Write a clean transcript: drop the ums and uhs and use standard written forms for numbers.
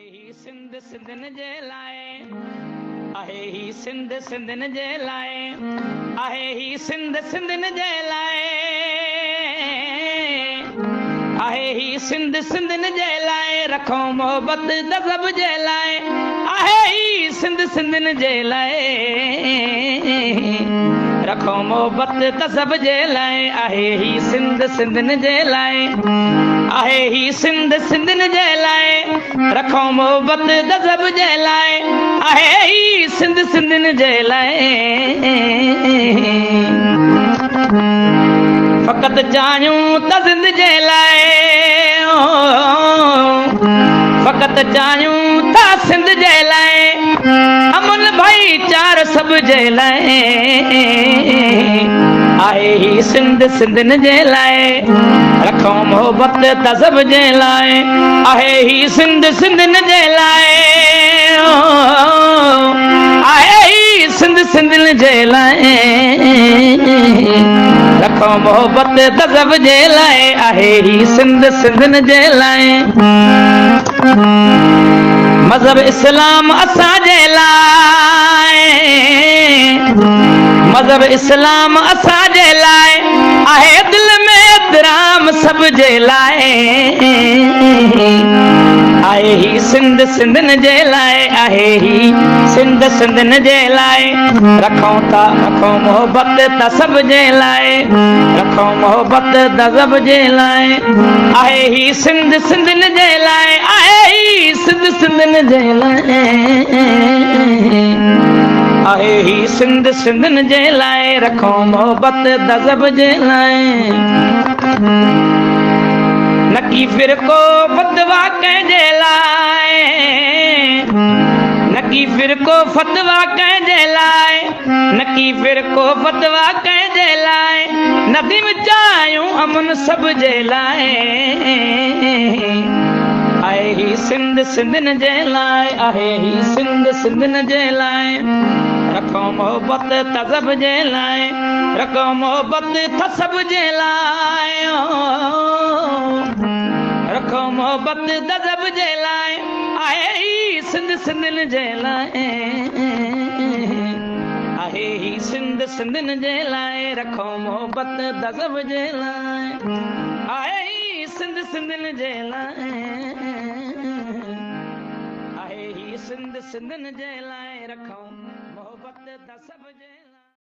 هي سنڌ سنڌين جي لاءِ، آهي هي سنڌ سنڌين جي لاءِ، آهي هي سنڌ سنڌين جي لاءِ، آهي هي سنڌ سنڌين جي لاءِ، رکو محبت سڀ جي لاءِ، آهي هي سنڌ سنڌين جي لاءِ، رکو محبت سڀ جي لاءِ، آهي هي سنڌ سنڌين جي لاءِ، آهي هي سنڌ سنڌين جي لاءِ، رکو محبت سڀ جي لاءِ، آهي هي سنڌ سنڌين جي لاءِ. فقط چاهيون ته سنڌ جي لاءِ، فقط چاهيون ٿا سنڌ جي لاءِ، امن ڀائيچار سڀ جي لاءِ، آهي هي سنڌ سنڌين جي لاءِ، رکو محبت ته سڀ جي لاءِ، آهي هي سنڌ سنڌين جي لاءِ، آهي هي سنڌ سنڌين جي لاءِ، رکو محبت ته سڀ جي لاءِ، آهي هي سنڌ سنڌين جي لاءِ. مذهب اسلام اسان جي لاءِ، مذهب اسلام اسان جي لاءِ، آهي دل ۾ احترام سڀ جي لاءِ، آهي هي سنڌ سنڌين جي لاءِ، آهي هي سنڌ سنڌين جي لاءِ، رکون ٿا رکو محبت ته سڀ جي لاءِ، رکو محبت ته سڀ جي لاءِ، آهي هي سنڌ سنڌين جي لاءِ، آهي هي سنڌ سنڌين جي لاءِ، آهي هي سنڌ سنڌين جي لاءِ، رکو محبت ته سڀ جي لاءِ. نڪي فرقو فتوا ڪنهن جي لاءِ، نڪي فرقو فتوا ڪنهن جي لاءِ، نڪي فرقو فتوا ڪنهن جي لاءِ، نديم چاهيون امن سڀ جي لاءِ، آهي هي سنڌ سنڌين جي لاءِ، آهي هي سنڌ سنڌين جي لاءِ، رکو محبت ته سڀ جي لاءِ، رکو محبت ته سڀ جي لاءِ، رکو محبت ته سڀ جي لاءِ، آهي هي سنڌ سنڌين جي لاءِ، آهي هي سنڌ سنڌين جي لاءِ، رکو محبت ته سڀ جي لاءِ، آهي هي سنڌ سنڌين جي لاءِ، آهي هي سنڌ سنڌين جي لاءِ، رکو محبت ته سڀ جي.